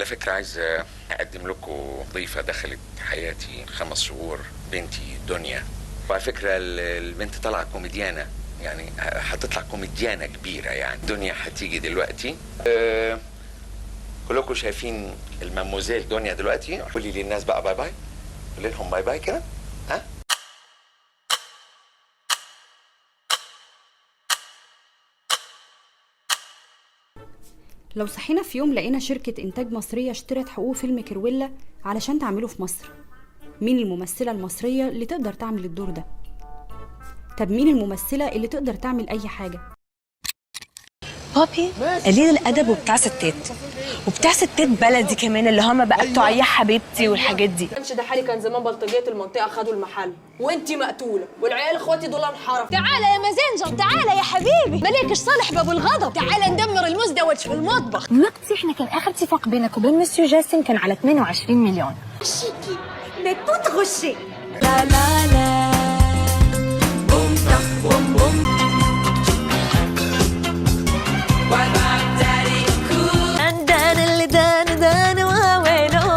على فكرة عايز اقدم لكم ضيفه دخلت حياتي 5 شهور، بنتي دنيا. وعلى فكرة البنت طالعه كوميديانه، يعني هتطلع كوميديانه كبيره. يعني دنيا هتيجي دلوقتي. كلكم شايفين الماموزيل دنيا دلوقتي. قولي للناس بقى bye bye، قولي لهم bye bye كده. ها. لو صحينا في يوم لقينا شركة إنتاج مصرية اشترت حقوق فيلم كرويلا علشان تعمله في مصر، مين الممثلة المصرية اللي تقدر تعمل الدور ده؟ طب مين الممثلة اللي تقدر تعمل أي حاجة؟ بابي قليل الادب وبتاع ستات، وبتاع ستات بلدي كمان، اللي هما بقى بتوع يا حبيبتي والحاجات دي. كانش ده حالي، كان زمان بلطجيه المنطقة خدوا المحل وانتي مقتوله والعيال اخواتي دول انحرفوا. تعالى يا مازنجر، تعالى يا حبيبي، مليكش صالح بابو الغضب، تعالى ندمر المزدوج في المطبخ. دلوقتي احنا كان اخر اتفاق بينك وبين مسيو جاسم كان على 22 مليون. شيكي mais tout rocher. لا لا لا، بوم طخ بوم بوم. دان اللي دان دان وويلو،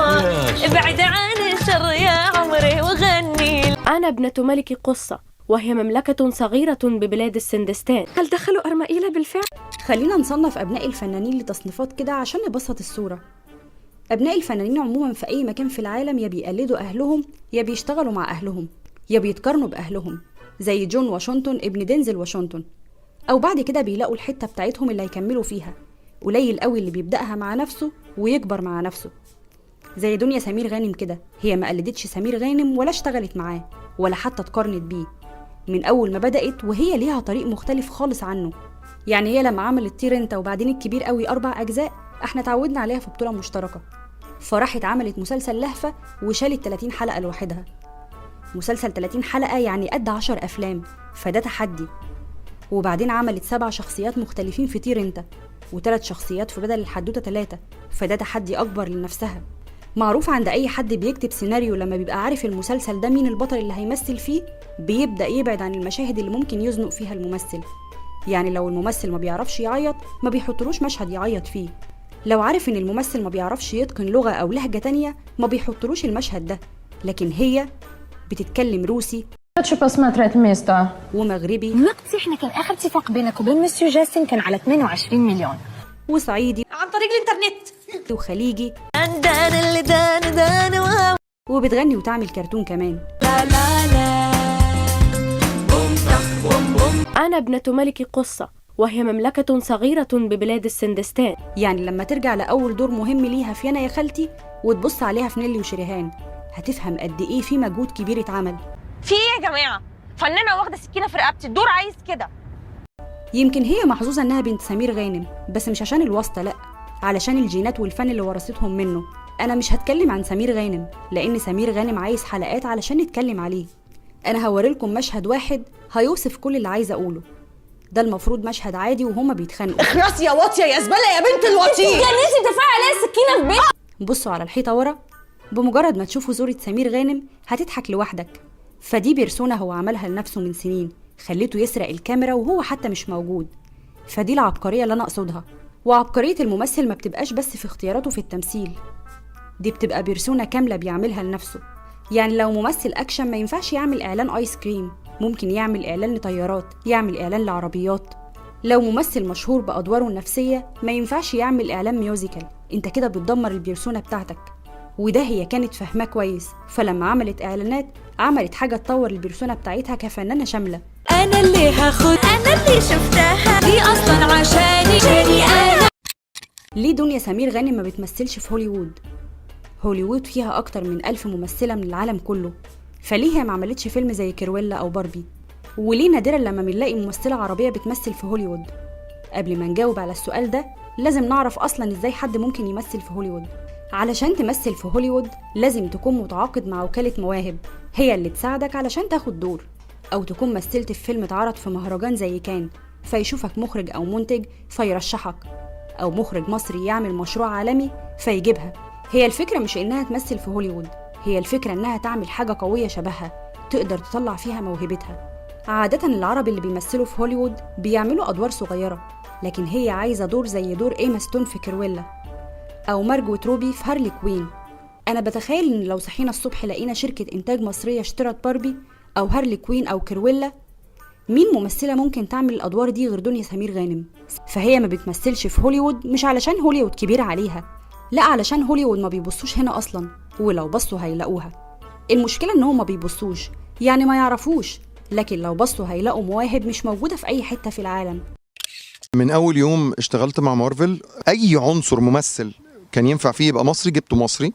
ابعد عن الشر يا عمري وغني. أنا ابنة ملك قصة، وهي مملكة صغيرة ببلاد السندستان. هل دخلوا أرمائيل بالفعل؟ خلينا نصنف أبناء الفنانين لتصنيفات كده عشان نبسط الصورة. أبناء الفنانين عموما في أي مكان في العالم يا بيقلدوا أهلهم، يا بيشتغلوا مع أهلهم، يا بيتقارنوا بأهلهم، زي جون واشنطن ابن دينزل واشنطن، أو بعد كده بيلاقوا الحتة بتاعتهم اللي هيكملوا فيها. قليل قوي اللي بيبدأها مع نفسه ويكبر مع نفسه، زي دنيا سمير غانم كده. هي ما قلدتش سمير غانم ولا اشتغلت معاه ولا حتى اتقارنت بيه، من أول ما بدأت وهي ليها طريق مختلف خالص عنه. يعني هي لما عملت طير انت وبعدين الكبير قوي 4 أجزاء، احنا اتعودنا عليها في بطولة مشتركة، فراحت عملت مسلسل لهفة وشالت 30 حلقة لوحدها. مسلسل 30 حلقة يعني قد 10 أفلام، فده تحدي. وبعدين عملت 7 شخصيات مختلفين في طير انت، و3 شخصيات في بدل الحدوتة 3، فده تحدي أكبر لنفسها. معروف عند أي حد بيكتب سيناريو لما بيبقى عارف المسلسل ده مين البطل اللي هيمثل فيه، بيبدأ يبعد عن المشاهد اللي ممكن يزنق فيها الممثل. يعني لو الممثل ما بيعرفش يعيط ما بيحطلوش مشهد يعيط فيه، لو عارف إن الممثل ما بيعرفش يتقن لغة أو لهجة تانية ما بيحطلوش المشهد ده. لكن هي بتتكلم روسي ومغربي دلوقتي احنا كان اخر اتفاق بينك وبين مسيو جاسم كان على 22 مليون. وصعيدي عن طريق الانترنت وخليجي، دان اللي دان دان وهو. وبتغني وتعمل كرتون كمان. لا لا لا، بوم طخ بوم بوم. أنا ابنة ملك قصة، وهي مملكة صغيرة ببلاد السندستان. يعني لما ترجع لأول دور مهم ليها في أنا يا خالتي وتبص عليها في نيلي وشريهان، هتفهم قد إيه في مجهود كبير اتعمل. في ايه يا جماعة؟ فنانة واخده سكينة في رقبتي، الدور عايز كده. يمكن هي محظوظة إنها بنت سمير غانم، بس مش عشان الواسطة، لأ، علشان الجينات والفن اللي ورثتهم منه. أنا مش هتكلم عن سمير غانم لأن سمير غانم عايز حلقات علشان نتكلم عليه. أنا هوريلكم مشهد واحد هيوصف كل اللي عايزة أقوله. ده المفروض مشهد عادي وهما بيتخانقوا. اخرسي يا واطية يا زبالة يا بنت الوطية. جننتي ترفعي عليا السكينة في بيتي. بصوا على الحيطة ورا، بمجرد ما تشوفوا صورة سمير غانم هتضحك لوحدك. فدي persona هو عملها لنفسه من سنين، خليته يسرق الكاميرا وهو حتى مش موجود. فدي العبقرية اللي أنا أقصدها. وعبقرية الممثل ما بتبقاش بس في اختياراته في التمثيل، دي بتبقى persona كاملة بيعملها لنفسه. يعني لو ممثل أكشن ما ينفعش يعمل إعلان آيس كريم، ممكن يعمل إعلان لطيارات، يعمل إعلان لعربيات. لو ممثل مشهور بأدواره النفسية ما ينفعش يعمل إعلان musical، انت كده بتدمر ال persona بتاعتك. وده هي كانت فاهماه كويس، فلما عملت إعلانات عملت حاجة تطور ال persona بتاعتها كفنانة شاملة. انا اللي هاخد، انا اللي شفتها دي اصلا عشاني شاني انا. ليه دنيا سمير غانم ما بتمثلش في هوليوود؟ هوليوود فيها أكتر من 1000 ممثلة من العالم كله، فليه هي ما عملتش فيلم زي كرويلا أو باربي؟ وليه نادرا لما بنلاقي ممثلة عربية بتمثل في هوليوود؟ قبل ما نجاوب على السؤال ده لازم نعرف أصلا إزاي حد ممكن يمثل في هوليوود. علشان تمثل في هوليوود لازم تكون متعاقد مع وكالة مواهب هي اللي تساعدك علشان تاخد دور، أو تكون مثلت في فيلم اتعرض في مهرجان زي كان فيشوفك مخرج أو منتج فيرشحك، أو مخرج مصري يعمل مشروع عالمي فيجيبها. هي الفكرة مش إنها تمثل في هوليوود، هي الفكرة إنها تعمل حاجة قوية شبهها تقدر تطلع فيها موهبتها. عادة العرب اللي بيمثلوا في هوليوود بيعملوا أدوار صغيرة، لكن هي عايزة دور زي دور إيما ستون في كرويلا. أو مارجوت روبي في هارلي كوين. أنا بتخيل إن لو صحينا الصبح لقينا شركة إنتاج مصرية اشترت باربي أو هارلي كوين أو كرويلا، مين ممثلة ممكن تعمل الأدوار دي غير دنيا سمير غانم؟ فهي ما بتمثلش في هوليوود مش علشان هوليوود كبيرة عليها، لا علشان هوليوود ما بيبصوش هنا أصلا، ولو بصوا هيلاقوها. المشكلة إنهم ما بيبصوش، يعني ما يعرفوش، لكن لو بصوا هيلاقوا مواهب مش موجودة في أي حتة في العالم. من اول يوم اشتغلت مع مارفل، اي عنصر ممثل كان ينفع فيه يبقى مصري جبته مصري،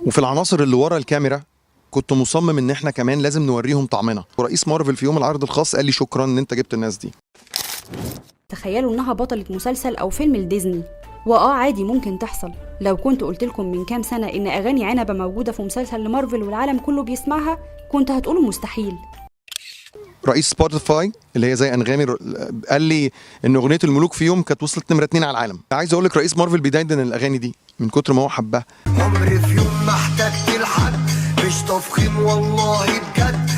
وفي العناصر اللي ورا الكاميرا كنت مصمم ان احنا كمان لازم نوريهم طعمنا. ورئيس مارفل في يوم العرض الخاص قال لي شكرا ان انت جبت الناس دي. تخيلوا إنها بطلة مسلسل أو فيلم لديزني، وآه عادي ممكن تحصل. لو كنت قلت لكم من كام سنة إن أغاني عنبة موجودة في مسلسل لمارفل والعالم كله بيسمعها، كنت هتقولوا مستحيل. رئيس سبوتيفاي اللي هي زي انغامي قال لي ان اغنية الملوك في يوم كانت وصلت نمره 2 على العالم. عايز اقول لك رئيس مارفل بيدندن الاغاني دي من كتر ما هو حبها. عمري في يوم ما احتجت لحد، مش تفخيم والله بجد.